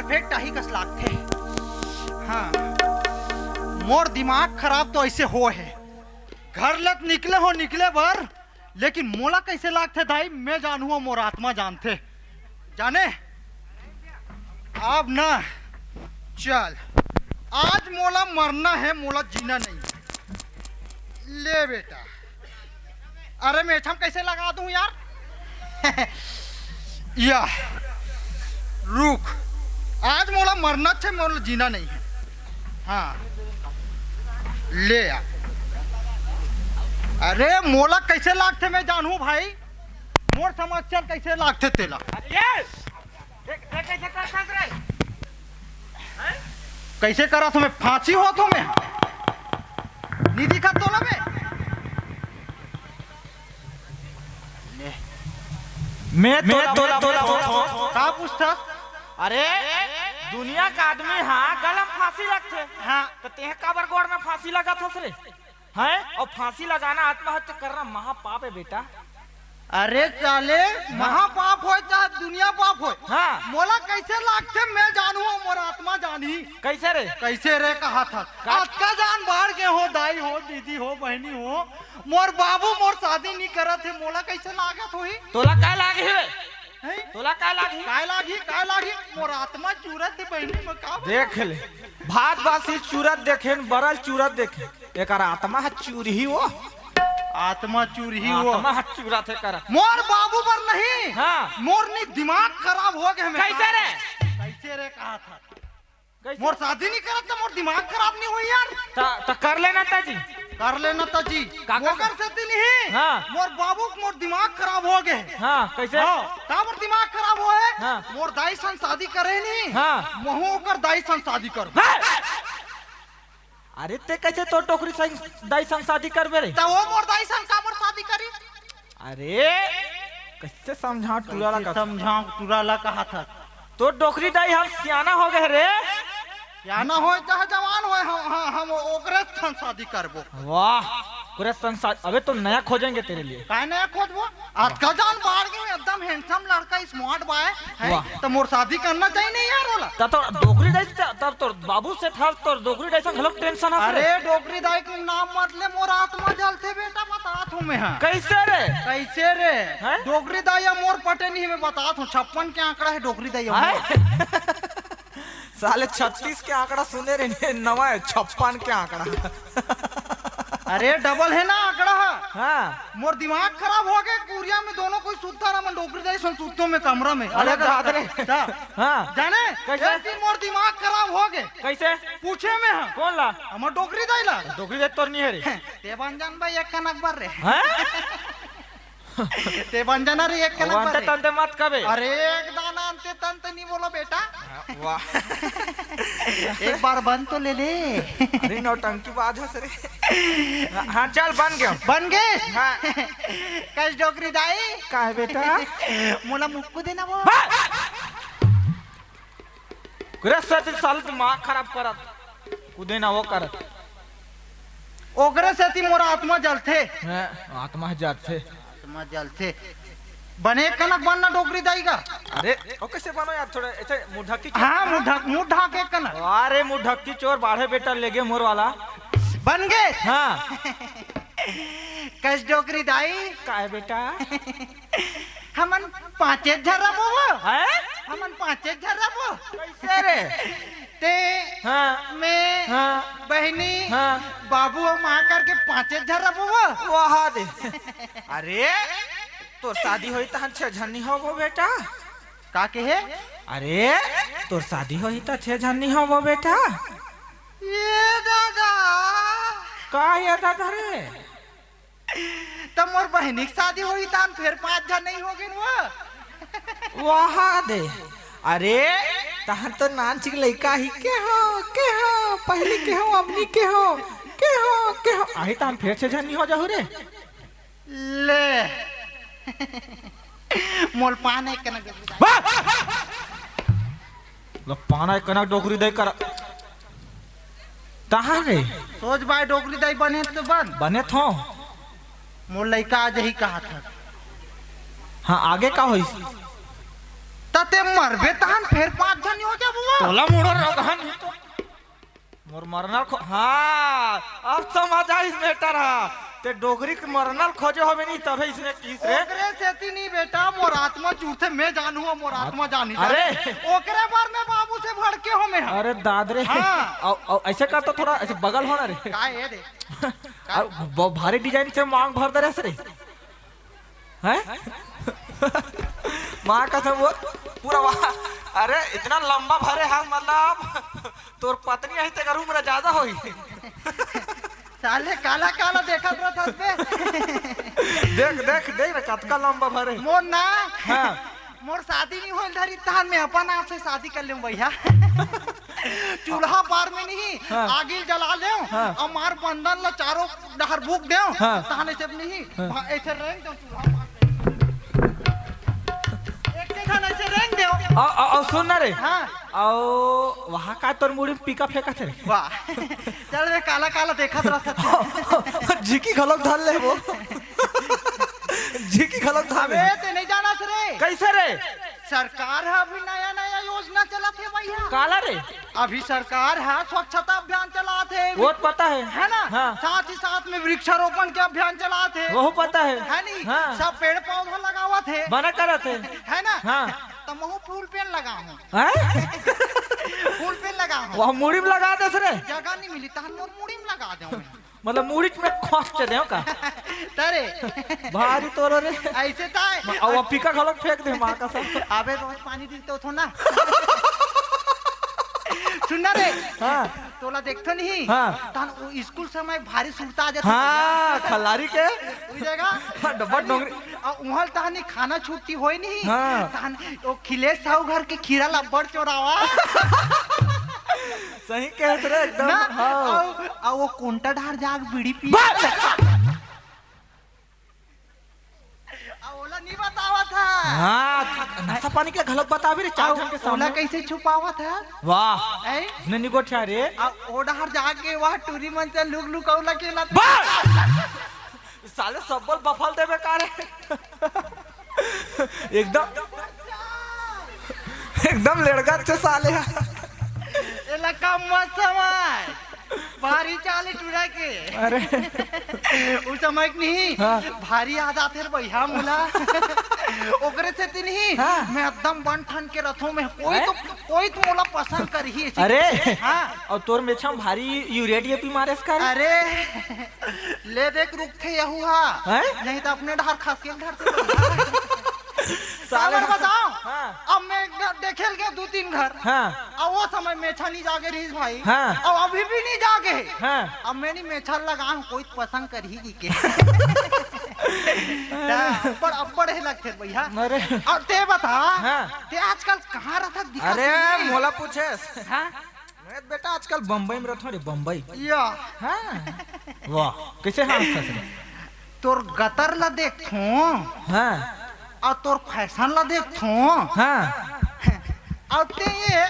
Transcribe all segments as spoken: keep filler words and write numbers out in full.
फेंक टाही कस लागथे। हाँ, मोर दिमाग खराब तो ऐसे हो हे। घर ले त निकले हो, निकले बर, लेकिन मोला कैसे लागथे दाई, मैं जानहूँ, मोर आत्मा जानथे। जाने, अब ना, चल, आज मोला मरना है, मोला जीना नहीं है। ले बेटा, अरे मेछम कैसे लगा दूं यार? या, रुक, आज मोला मरना छे, मोला जीना नहीं है। हाँ, ले यार। अरे मोला कैसे लागथे मैं जानहूँ भाई, मोर समस्या कैसे लागथे तेला। अरे, देख, देख कैसे करथस रे? हैं? कैसे करत हूँ मैं? फांसी होत हूँ मैं? नहीं दिखत तोला बे? मैं तोला, मैं तोला, तोला, तोला, तोला। का पूछथस? अरे, दुनिया का आदमी हा गला म फांसी लगथे। हाँ। त तेह काबर गोड़ में फांसी लगाथस रे? हैं? अउ फांसी लगाना, आत्महत्या करना महापाप है बेटा। अरे साले, महापाप होय चाहे दुनिया पाप होय, हाँ। मोला कैसे लागथे मैं जानहूँ, मोर आत्मा जानही। कैसे रे? कैसे रे कहाथस? का? अतका जान बाढ़ गे हो, दाई हो, दीदी हो, बहिनी हो, मोर बाबू मोर शादी नहीं करत हे, मोला कैसे लागत होही? तोला काय लागही रे? हैं? तोला काय लागही? काय लागही? काय लागही? मोर आत्मा चूरत हे बहिनी, मैं का बताऊं? देख ले, भात बासी चूरत देखे न, बरल चूरत देखे, एकर आत्मा ह चूरही वो। आत्मा चूरही वो। आत्मा ह चूरत हे कर। मोर बाबू बर नहीं। हाँ। मोर नी दिमाग खराब हो गे हे। कैसे रे? कैसे रे कहाथस? कैसे? मोर शादी नहीं करत त मोर दिमाग खराब नहीं होही यार। त, त कर लेना त जी। कर लेना त जी। का, का? ओकर सेती नहीं। हाँ। मोर बाबू के मोर दिमाग खराब हो गे। हाँ, कैसे? हाँ, काबर दिमाग खराब होय? हाँ। मोर दाई संग शादी करे नहीं। हाँ। महूँ ओकर दाई संग शादी करहूँ। हाँ। अरे ते कैसे तोर डोकरी संग, दाई संग शादी करबे रे? त वो मोर दाई संग काबर शादी करही? अरे, कैसे समझावं टूरा ला कैसे कहा? समझावं टूरा ला कहाथस? तोर डोकरी दाई हम सियाना हो गे रे। सियाना होय चाहे जवान होय, हम, हम, हम ओकरे संग शादी करबो। वाह, ओकरे संग शा-, अबे तो नया खोजेंगे तेरे लिए। काय नया खोजबो? अतका जान बाढ़ गे, एकदम handsome लड़का, smart boy है, वाह। त मोर शादी करना चाहिए नहीं यार ओला? त तोर डोकरी दाई, त-, तब तोर बाबू से था, तोर डोकरी दाई संग घलोक tension हस रे। अरे डोकरी दाई के नाम मत ले, मोर आत्मा जलथे बेटा, बतात हूँ मैं, हाँ। कैसे रे? कैसे रे? हैं? डोकरी दाई या मोर पटे नहीं, मैं बतात हूँ, छप्पन के आंकड़ा है डोकरी दाई या मोर। हैं? साले छत्तीस के आंकड़ा सुने रहे, नवा है, छप्पन के आंकड़ा। अरे, double है ना आंकड़ा। हाँ। मोर दिमाग खराब हो गे, कुरिया में दोनों कोई सुत्ता रहा, मैं डोकरी दाई संग सुत्तो में कमरा में, अरे अलग दादा रे। अलग। हाँ। हाँ। जाने, कैसे? एक दिन मोर दिमाग खराब हो गे। कैसे? पूछे में, हाँ। कोन ला? हमर डोकरी दाई ला। डोकरी दाई तोर नहीं है रे। ते बन जान भाई, एक कनक बर रे। हाँ? ते बन जाना रे, एक कनक बर रे। तंते मत कबे। अरे, एक दाना अंते तंते नहीं बोलो बेटा। वाह। एक बार बन तो ले ले। अरे, नौटंकी बाज हस रे। हाँ, चल, बन गे। बन गे? हाँ। कस डोकरी दाई? का है बेटा? मोला मुक्कू देना वो। बस! ओकरे सेती साले दिमाग खराब करत, कुदे ना वो करत। ओकरे सेती मोर आत्मा जलथे। हैं, आत्मा जलथे। आत्मा जलथे। बने एक कनक बनना डोकरी दाई का। अरे, ओ कैसे बनो यार, थोड़ा ऐसे मुंह ढक के। हाँ, मुंह ढक, मुंह ढक एक कनक। अरे, मुंह ढक के चोर बाढ़े बेटा ले गे मोर वाला। बन गे? हाँ। कस डोकरी दाई? का है बेटा? हमन पांचे झन रबो वो। हैं? हमन पांचे झन रबो। कैसे रे? ते, हाँ। मैं, हाँ। बहिनी, हाँ। बाबू अउ माँ करके पांचे झन रबो वो। वाह दे। अरे, तोर शादी होही तहन छह झन नहीं होबो बेटा। का कहे? अरे, तोर शादी होही त छह झन नहीं होबो बेटा। ये दादा। का ये दादा रे? त मोर बहिनी के शादी होही, तहन फेर पांच झन नहीं होगे न वो। वाह दे। अरे, तहन तो नानचिक लइका ही के हो, के हो, पहली के हो, अबनी के हो, के हो, के हो। आही तहन फेर छह झन नहीं हो जाहू रे। ले। मोल पान एक कनक डोकरी दाई। वाह! लो पाना एक कनक डोकरी दाई कर। तहां रे। सोच भाई डोकरी दाई बने तो बन। बने थो। मोर लइका आ जाही कहाथस। हाँ, आगे का होइस? त ते मरबे तहन फेर पांच झन हो जाबो। तोला मुड़ो रोगहन ही तो। मोर मरना खो-, हाँ, अब समझ आइस matter हा। ते डोकरी के मरना ल खोजे होबे नहीं, तभे इसने किहिस रे। ओकरे सेती नहीं बेटा, मोर आत्मा जुड़थे, मैं जानहूं, मोर आत्मा जानी। अरे। ओकरे बर में बाबू से भड़के हों मैं। अरे दाद रे। हाँ। अउ, अउ, ऐसे कर तो थोड़ा ऐसे बगल होना रे। का ए दे? अउ, ब-, भारी design से मांग भर दे रे से रे। हैं? माँ कसम वो पूरा वहाँ, अरे इतना लंबा भरे हाथ, मतलब तोर पत्नी आही तेकर उम्र ज्यादा होही। साले काला काला देखत रहत हस बे। देख, देख, देख ना, कतका लंबा भरे। मोर ना, हाँ। मोर शादी नहीं होइल धरी, तहन मैं अपन आप से शादी कर लेऊं भैया। चूल्हा बार में नहीं, हाँ। आगी ल जला लेऊं, हाँ। अउ मार बंदन ला चारों डहर भूख देऊं, हाँ। तहन ऐसे नहीं, हाँ। भा-, ऐसे रेंग देऊं चूल्हा बार में। एक के ठन ऐसे रेंग देऊं। अउ, अउ, अउ सुन ना रे। हाँ। अउ वहाँ का तोर मुड़ी में पीका फेंकत हे रे? वाह। चल बे, काला काला देखत रहत हे। झिकी घलोक धर ले वो। झिकी घलोक धर ले। अबे, ते नहीं जानस रे। कैसे रे? सरकार ह अभी नया नया योजना चलाथे भैया। काला रे? अभी सरकार ह स्वच्छता अभियान चलाथे। वो तो पता है। है ना? हाँ। साथ ही साथ में वृक्षारोपण के अभियान चलाथे। वो पता है। है नी? हाँ। सब पेड़ पौधा लगावत हे। बना करत हे। है ना? हाँ। त महू फूल पेड़ लगाहूं। हैं? फूल पेड़ लगाहूं। वह मुड़ी में लगा देस रे। जगह नहीं मिली, तहन मोर मुड़ी में लगा देऊं। मतलब मुड़ी में खोस के देव का? तरे। भारी तोरो रे। ऐसे त हे। अब पीका घलोक फेंक दे माँ कसम। अबे रोज पानी दिखते हो ना। सुन ना रे। हाँ। तोला देखथो नहीं। हाँ। तहन वो स्कूल समय भारी सुरता आ जाथे। हाँ, खल्लारी के। उही जगह। हाँ, डब्बा डोंगरी। अउ उहाँ तहन खाना छुट्टी होय नहीं। हाँ। तहन वो खिलेश साहू घर के खीरा ला अब्बड़ चोरावा। सही कहत रे एकदम। ना, हाँ। अउ, अउ वो कोंटा डार जाग बीड़ी पी। बस! अउ ओला नहीं बतावत हे। हाँ, नशा पानी के घलोक बताबे रे, चार अउ झन के ओला सामने। कैसे छुपावत हे? वाह। हैं? उसने नहीं गोठिया रे। अउ ओ डार जाके वहाँ टूरी मन से लुक लुक अउ लकेला। बस! साले सब्बल बफल देबे का रे? एकदम, एकदम लेड़गा थे साले। एला कम मत समझ, भारी चाल हे टूरा के। अरे। उ समय के नहीं, हाँ। भारी याद आथे रे भैया मोला। ओकरे सेती नहीं, हाँ। मैं एकदम बन ठन के रथों में, कोई हैं? तो, कोई तो मोला पसंद करही ऐसे। अरे। हाँ। अउ तोर मेछा में भारी यूरिया डीएपी मारेस का रे? अरे। ले देख रुकथे यहू हा। हैं? नहीं तो अपने डहर खसकेल धरथे। साले साले। बताओ। हाँ। अब मैं एक घर देखे ल गया, दो तीन घर। हाँ। अब वो समय मेछा नहीं जागे रहीस भाई। हाँ। अब अभी भी नहीं जागे हे। हाँ। अब मैं नहीं मेछा लगाहूं, कोई पसंद करही जी के। ता, अब्बड़, अब्बड़ हे लगथे भैया। अरे। अउ ते बता, हाँ। ते आजकल कहाँ रहत हस, दिखत अरे, नहीं हे। मोला पूछे। हाँ? मैं बेटा आजकल बम्बई में रहत हूँ रे, बम्बई। या। हाँ। वाह, कैसे हाँसत हस रे? तोर गतर ला देखथों। हाँ। अउ तोर फैशन ला देखथों। हाँ। अउ ते ये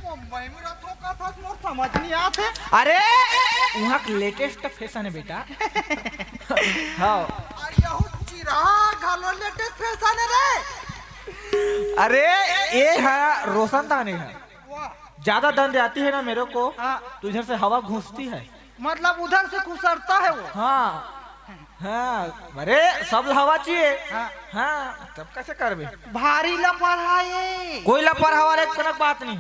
मुंबई में रहथों का था, मोर समझ नहीं आथे। अरे, उहाँ के latest फैशन हे बेटा। हाँ। अरे यहू चिराग घलो latest फैशन हे रे। अरे, ये हा रोशनदान हे। वाह। ज्यादा दंद आती है ना मेरे को, हाँ। तो इधर से हवा घुसती है। मतलब उधर से घुसरता है वो। हाँ, हाँ, अरे सब हवा चाहिए। हाँ। हाँ, तब कैसे करबे? भारी लापरवाही। कोई लापरवाही रे, कोनो बात नहीं।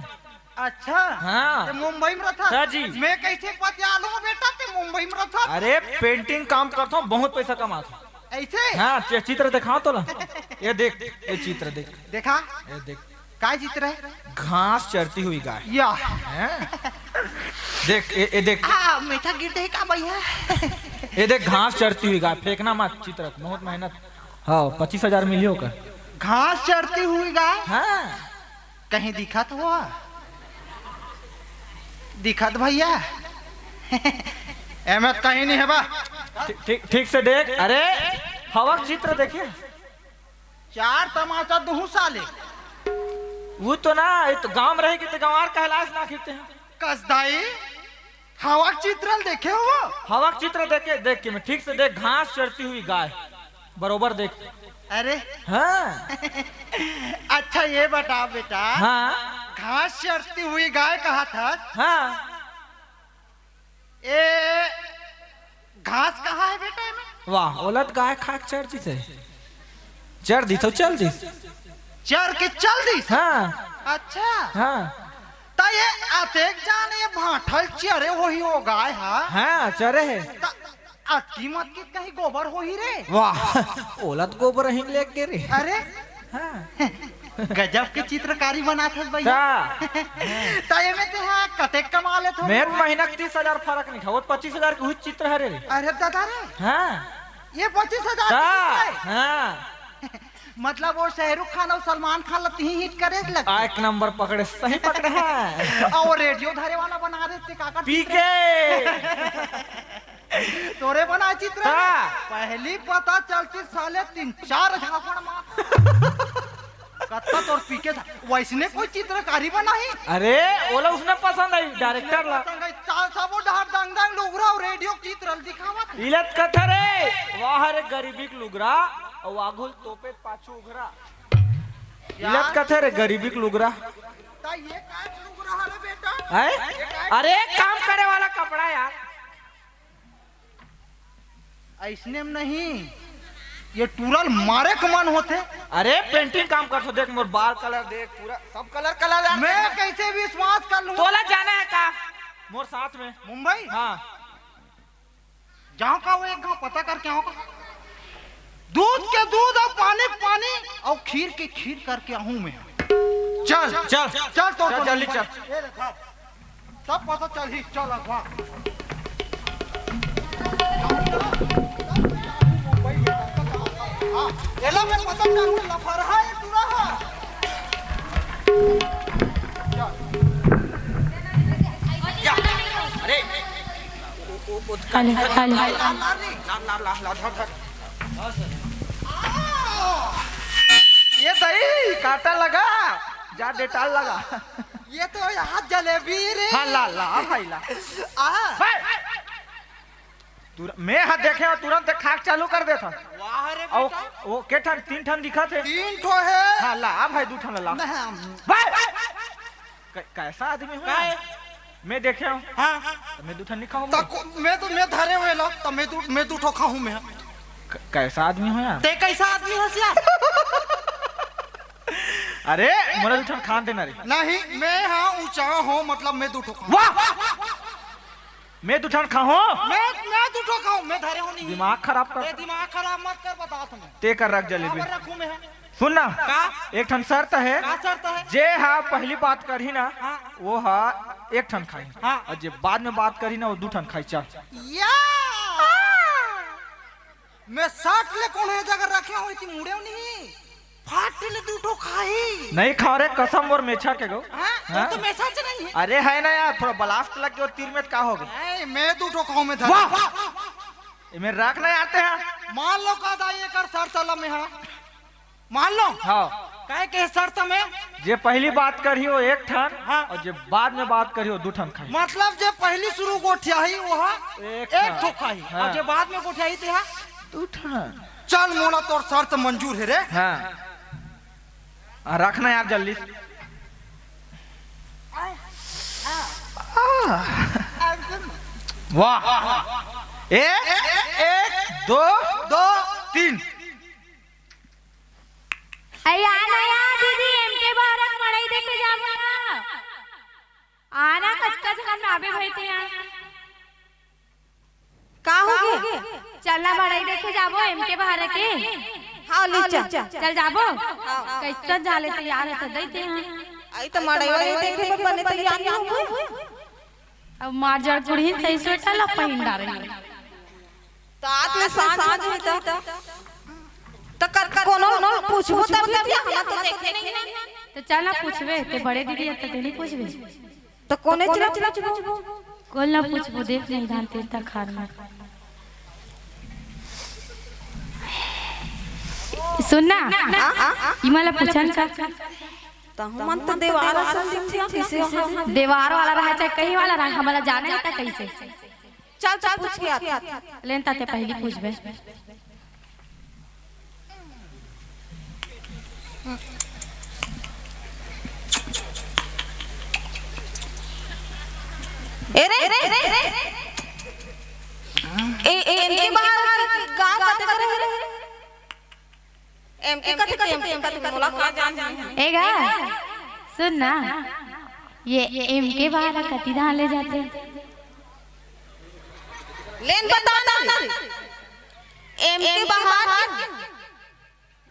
अच्छा। हाँ। ते मुंबई में रहत हस? हाँ जी। मैं कैसे पतियालूं बेटा, ते मुंबई में रहत हस? अरे painting काम करता हूँ, बहुत पैसा कमाता हूँ। ऐसे? हाँ, चे-, चित्र दिखाओ तो ना। ये देख, ये चित्र देख। देखा? ये देख। काय चित्र हे? घास चरती हुई गाय। या। हैं? देख, ये, ये देख। आ, मेछा गिर दे का भैया? ये देख, घास चरती हुई गाय, फेंकना मत चित्र, बहुत मेहनत। हाँ, पच्चीस हजार मिली होकर। घास चरती हुई गाय? हाँ। कहीं दिखत हो? दिखत भैया? एमे कहीं नहीं हे बा। ठीक, ठीक, ठीक से देख। अरे, हवा के चित्र देखे। चार तमाचा दुहू साले। वो तो ना, ये तो गांव में रहे के तो गंवार कहलास ना खींचते हैं। कसदाई, हवा के चित्र ल देखे हो? हवा के चित्र देखे, देख के मैं ठीक से देख, घास चरती हुई गाय। बरोबर देख। अरे। हाँ। अच्छा, ये बता बेटा। हाँ। घास चरती हुई गाय कहा था? हाँ। ए, घास कहाँ है बेटा एमे? वाह, ओलत गाय खा के चर दिस हे। चर दिस, तो चल दिस। चर के चल दिस? हाँ। अच्छा। हाँ। त ये अतेक जान ये भांठल चरे होही ओ गाय हा? हाँ, चरे हे। त अतकी मत के कहीं गोबर होही रे? वाह, ओलत गोबर अहिन लेके रे। अरे, हाँ। गजब के चित्रकारी बनात हस भैया। का? त एमे ते हा कतेक कमा लेत हो? मैं महीना के तीस हजार फरक नहीं खावत, पच्चीस हजार के हुई चित्र हरे रे। अरे दादा रे। हाँ। ये पच्चीस हजार का? चित्र है? हाँ। मतलब वो शाहरुख खान और सलमान खान ला तिही हिट करे लग। आ, एक नंबर पकड़े, सही पकड़े है। और रेडियो धरे वाला बना देते काका। पीके। तोरे बना चित्र। का? पहली पता चलती साले तीन चार झापड़ मार। कत्ता तोर पीके था। वैसने कोई चित्रकारी बनाही? अरे, ओला उसने पसंद आई, डायरेक्टर ला। पसंद आई, चा-, सबो डहर दंग दंग लुगरा और रेडियो चित्र दिखावत। इलत कथा रे, वाह रे गरीबी के लुगरा, और आघुल तोपे पाछू उघरा। इलत कथा रे गरीबी के लुगरा। ता ये का लुगरा हरे बेटा? हैं? अरे, काम करे वाला कपड़ा यार। अइसने में नहीं, ये टूरल मारे के मन होथे। अरे, पेंटिंग काम करथो, देख मोर बाल कलर देख, पूरा सब कलर कलर यार। मैं कैसे विश्वास कर लूं? तोला जाना है का मोर साथ में? मुंबई? हाँ। जाओ का वो एक गांव पता करके आओ का। दूध के दूध और पानी के पानी और खीर के खीर करके आहूं मैं। चल, चल, चल, तो चल, जल्दी चल। ये ले, खा। सब पता चलही, चल अगवा। हाँ, एला मैं पता चलू, लफरहा है, टूरा है। चल। अरे, हेलो, हेलो। ला, ला, ला, ला, धर, धर। ये दही काटा लगा, जा डेटाल लगा। ये तो यार जलेबी रे। हाँ, ला, ला, भाई, ला। आ। भाई। तुर-, मैं हा देखे हो, तुरंत खा के चालू कर देता। वाह रे और बेटा। वो के ठन, तीन ठन दिखा थे। तीन ठो है। हाँ, ला, आ भाई, दू ठन ला। नहीं, हम भाई। कै-, कैसा आदमी हो का यार? है? मैं देखे हूँ। हाँ। तो मैं दू ठन नहीं खाऊंगा। तो को-, मैं तो, मैं धरे हुए ला, तो मैं दू, मैं दू ठो खाऊं मैं। क-, कैसा आदमी हो यार? ते कैसा आदमी हो यार? अरे, मोला दू ठन खान देना रे। नहीं, मैं हाँ ऊंचा हूँ, मतलब मैं दू ठो खाऊं। वाह! मैं दू ठन खाहूं? मैं, मैं दू ठो खाऊं, मैं धरे हो नहीं। दिमाग खराब कर। ए, दिमाग खराब मत कर, बता तुम्हें। ते कर रख जलेबी। बराबर रखूं मैं। सुन ना। का? एक ठन शर्त है। का शर्त है? जे हा पहली बात करही ना, हाँ। वो हा एक ठन खाही। हाँ। और जे बाद में बात करही ना, वो दू ठन खाही। चल। या! मैं साठ ले कोन हे जगह रखे हो, इतनी मुड़े नहीं। फाट ले दू ठो खाही। नहीं खाओ रे, कसम मोर मेछा के गो। हाँ? हाँ? तो मेछा से नहीं है। अरे है ना यार, थोड़ा ब्लास्ट लग गया तीर में, का हो गया? ए, मैं दू ठो खाऊं मैं धर। वाह! ये मैं रख नहीं आते हैं। मान लो का दाई एकर शर्त ला में हाँ। मान लो। हाँ। काहे के शर्त में? जे पहली बात करही वो एक ठन, हाँ। और जे बाद में बात करही वो दू ठन खाही। मतलब जे पहली शुरू गोठियाही वो हा एक एक ठन। ठो खाही, हाँ। और जे बाद में गोठियाही ते हा दू ठन। चल मोला तोर शर्त मंजूर है रे। हाँ। आ, रखना यार जल्दी। वाह। एक, एक, दो, दो, तीन। अरे आना यार दीदी, एमके भारत मड़ई देखे जाबो ना। आना कतका झन आबे भाई ते यार। का होगे? चलना मड़ई देखे जाबो, एमके भारत के। हाँ, ले चल। चल जाबो? हाँ। कैसन झाले तैयार है तो दई ते हाँ। आई तो मड़ई वड़ई देखे बर बने तैयार नहीं होगे। अब मार जड़ कुड़ही सही स्वेटर ला पहिन डारे। तो आत ले सांझ होही त। त कर, कर कोनो, कोनो पूछबो तब ना, हम तो देखे नहीं ना। तो चल ना पूछबे, ते बड़े दीदी है तो ते नहीं पूछबे। तो कोने चला पूछबो? कोन ला पूछबो, देख नहीं धान तेल तक खार में। सुन ना, हाँ, हाँ, हाँ। इमा ला पूछन का? तहु मन तो देवार असन दिखथे, किसे हो? देवार वाला रहा चाहे कहीं वाला रहा, हमला जाने आता कैसे? चल, चल, पूछ के आते। लेन ताते पहली पूछबे। ए रे, ए रे, ए रे। ए, ए, एम के बहार के गाँव कते करे रे? एम के कते, एम के कते, मोला का जान हे? ए गा, सुन ना, ये एम के बहार कति धान ले जाथे? लेन बता ना। एम के बहार के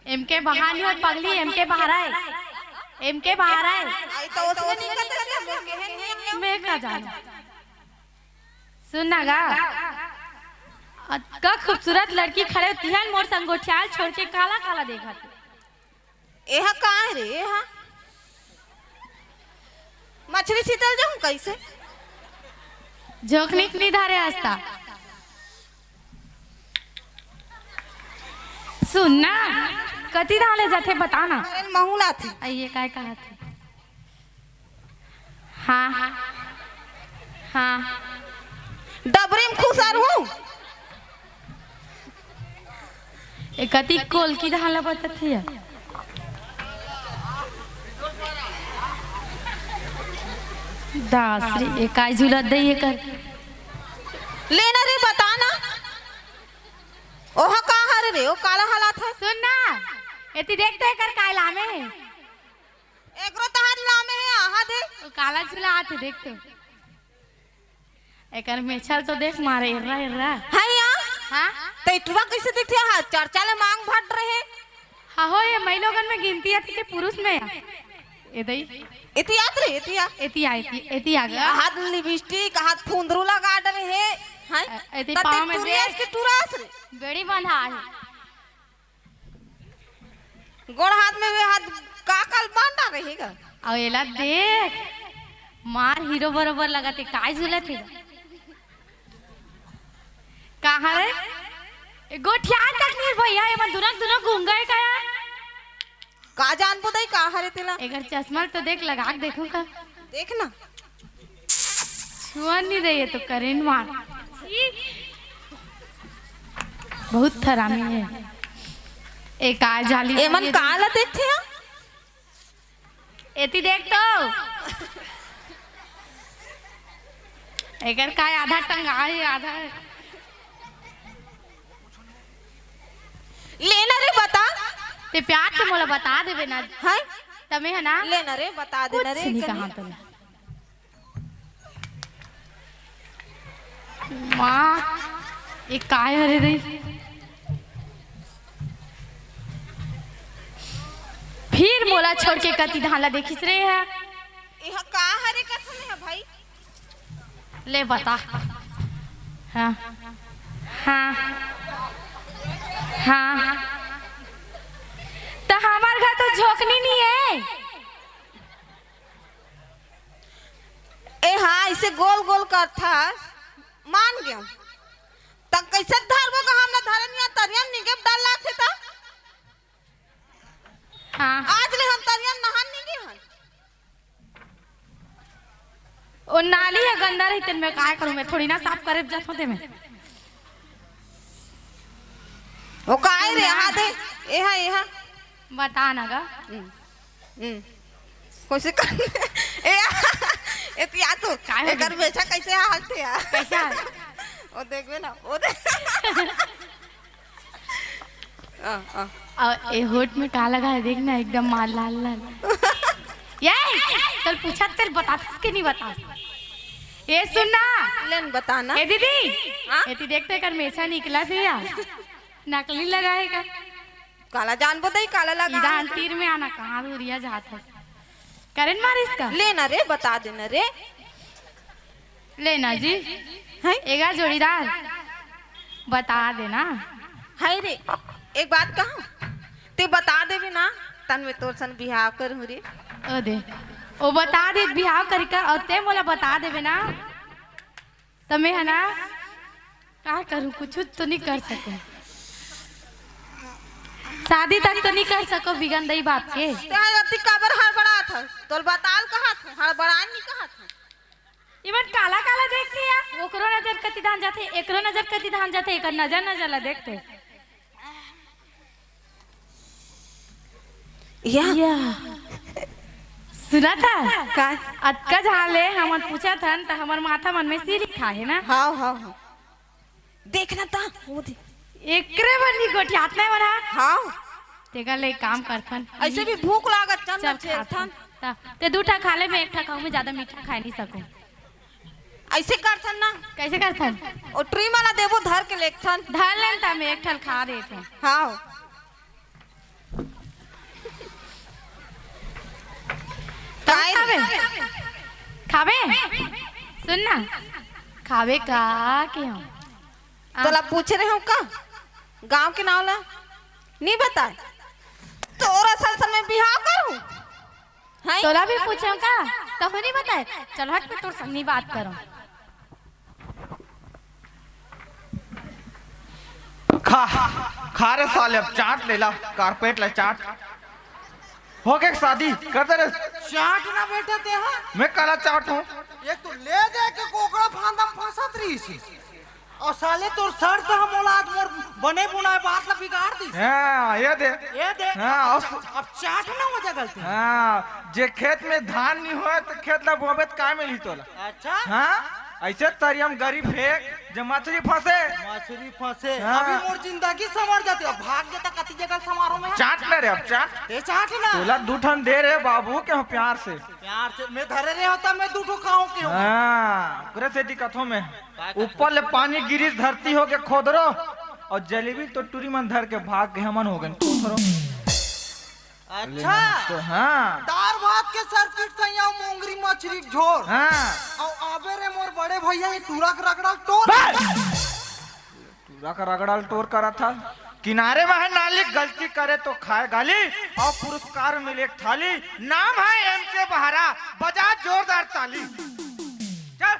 एम के बहार नहीं होय पगली, एम के बहार आय, एम के बहार आय। आई तो उसने नहीं कहते थे, हम लोग के हैं, नहीं, हम लोग मैं का जाना। सुन ना गा, अतका खूबसूरत लड़की खड़े तिहन मोर संग गोठियाल छोड़ के काला काला देखत। एहा का है रे, एहा? मछली सीतल जाऊं कैसे? झोंकनी के नहीं धारे हस्ता। सुन ना, कति धान ले जाथे बता ना। अरे महू लाथे। आ, ये काय कहत हे? हाँ, हाँ, डबरी में खुसर हूँ। ए कति कोलकी धान ला बतात हे यार। दास रे, ए काय झूलत दई एकर। लेना रे, बता ना। ओहा का हरे रे, ओ काला हलात हे? सुन ना, एती देख तो एकर काय लामे हे। एकरो तहार लामे हे, आहा दे। ओ काला झूला आत हे, देख तो। एकर मेछल तो देख मारे, एर्रा, एर्रा। हाँ या? हाँ? तो इटुरा कैसे दिखथे हा? चर्चा ले मांग भट रहे। हाँ हो, ये मई लोगन में गिनती आथे के पुरुष में। ए दई। एती आत रे, एती आ। एती आ, एती, एती आ गा। हाथ लिपस्टिक, हाथ फुंदरू लगा डरे हे। हाँ? ए, एती त पाँव में दुनिया देख। के टुरास रे। बेड़ी बंधा हे। गोड़ हाथ में वे हाथ का काल बांधा रहेगा। अउ एला देख, मार हीरो बरोबर लगत हे, काय झूलत हे? कहाँ रे? ए गोठिया तक नहीं भैया, ये मन दुनक दुनक घूम गए का यार? का जानबो दई का हरे तेला? एकर चश्मा तो देख, लगा के देखो का। देख ना। छुआ नहीं दे, ये तो करंट मार। बहुत हरामी है। एक आ जाली एमन वाली का ला देखथे हा? एती देख तो। एकर का आधा टंगा है, आधा। लेना रे, बता। ते प्यार से मोला बता देबे ना। हैं? तमे है ना? लेना रे, बता देना कुछ रे, नहीं कनी। कहा तने। माँ, ये काय हरे रे? फिर मोला छोड़ के कति धान ला देखिस रे हा? एहा का हरे कथन हे भाई? ले बता। हाँ। हाँ। हाँ। त हमार घर तो झोकनी नहीं है। ए हाँ, इसे गोल गोल करथा, मान गया। त कैसे धरबो का हमला धरनिया तरियम निगे डर लागथे त? हाँ। आज ले हम तरियम नहान निगे हन। ओ नाली ह गंदा रही, तेन मैं काय करूँ, मैं थोड़ी ना साफ करे जात हों ते में। ओ काय रे, हां दे, एहा, एहा। बता ना गा। हम्म, हम्म। कोशिश कर। ए, ए, तिया तो, काय हो एकर गया? बेचा कैसे हालत हे यार? कैसा है? ओ देखबे ना, ओ देख। आ, आ। और ए होठ में का लगा है, देख ना, एकदम माल लाल लाल। ये, चल पूछा, तेरे बताथस के नहीं बता? ये सुन ना। लेन बता ना। ए दीदी, हाँ? एती देख तो एकर मेछा निकला थी यार। नकली लगा है का? काला जानबो दई, काला लगा। इधर तीर में आना, कहाँ दूरिया जात है? करंट मारिस का? लेना रे, बता देना रे। लेना जी। हैं? एगा जोड़ीदार, बता देना। हाय रे, एक बात कहूं, ते बता देबे ना, तन में तोर सन बिहाव करहूं रे। ओ दे, ओ बता दे बिहाव करी का, और ते मोला बता देबे ना, त मैं है ना, का करूं, कुछ तो नहीं कर सकूं। शादी तक तो नहीं कर सको बिगन दई बाप के। ते अति काबर हड़बड़ात हस? तोल बताल कहत हूं, हड़बड़ान नहीं कहत हूं। इमन काला काला देखथे या, ओकरो नजर कति धान जाथे, एकरो नजर कति धान जाथे, एकर नजर नजर ला देखथे। या। या। सुना था? का? अतका झाले हमन पूछा थन त हमर माथा मन में सिरी खाहे ना। हाव, हाव, हाव। देखना ता, वो दे। एकरे बर नी गोठियात नहीं बना। हाव। तेकर ले काम करथन। ऐसे भी भूख लागत, चल चल ना, छेलथन। खाथन। ता, ते दू ठा खा ले, मैं एक ठा खाऊं, मैं ज्यादा मीठा खा नहीं सकूं। ऐसे करथन ना। कैसे करथन? ओ ट्री वाला देबो, धर के लेगथन। धर लेन ता, मैं एक ठन खा देथन। हाव। काय रे? खाबे? खाबे? सुन ना, खाबे का के हम? आ। तोला पूछे रहे हो का? गांव के नाव ला? नहीं बताए। तोर असन सन में बिहाव करूं? हैं? तोला भी पूछे हो का? तहु नहीं बताए। चल हट, मैं तोर संग नहीं बात करूं। खा, खा रे साले, अब चाट ले ला, कारपेट ला चाट। हो गया शादी, कर दे रे। चाट ना बेटा ते हा। मैं काला चाट हूँ। ये तो ले दे के कोकड़ा फांदा में फंसत रही सी। और साले तोर सर तो हम औलाद मोर बने बुनाए बात ला बिगाड़ दी। हाँ, ये दे। ये दे। हाँ, अब, और अब चाट ना हो जा गलती। हाँ, जे खेत में धान नहीं होए तो खेत ला बोबे तो का मिली तोला? अच्छा। हाँ, ऐसे तरिया में गरीब हे, जे मछली फंसे। मछली फंसे। हाँ। अभी मोर जिंदगी संवर जाती, अब भाग जाता कति जगह समारोह में। चाट ना रे, अब चाट। ये चाट ना। तोला दू ठन दे रे बाबू के हो प्यार से। प्यार से मैं धरे रहे होता, मैं दू ठो खाऊं के हूँ। हाँ, ओकरे सेती कथो में। का कथो? ऊपर ले पानी गिरिस, धरती हो के खोदरो, और जलेबी तो टूरी मन धर के भाग गए, हमन हो गए। अच्छा। तो हाँ। दार भात के सरपीट सैया, मोंगरी मछली के झोर। हाँ। और आबे रे मोर बड़े भैया, ये टूरा के रगड़ल टोर। बस। टूरा के रगड़ल टोर करा था। किनारे में है नाली, गलती करे तो खाए गाली, और पुरस्कार मिले एक थाली। नाम है एम के बहारा, बजा जोरदार ताली। चल।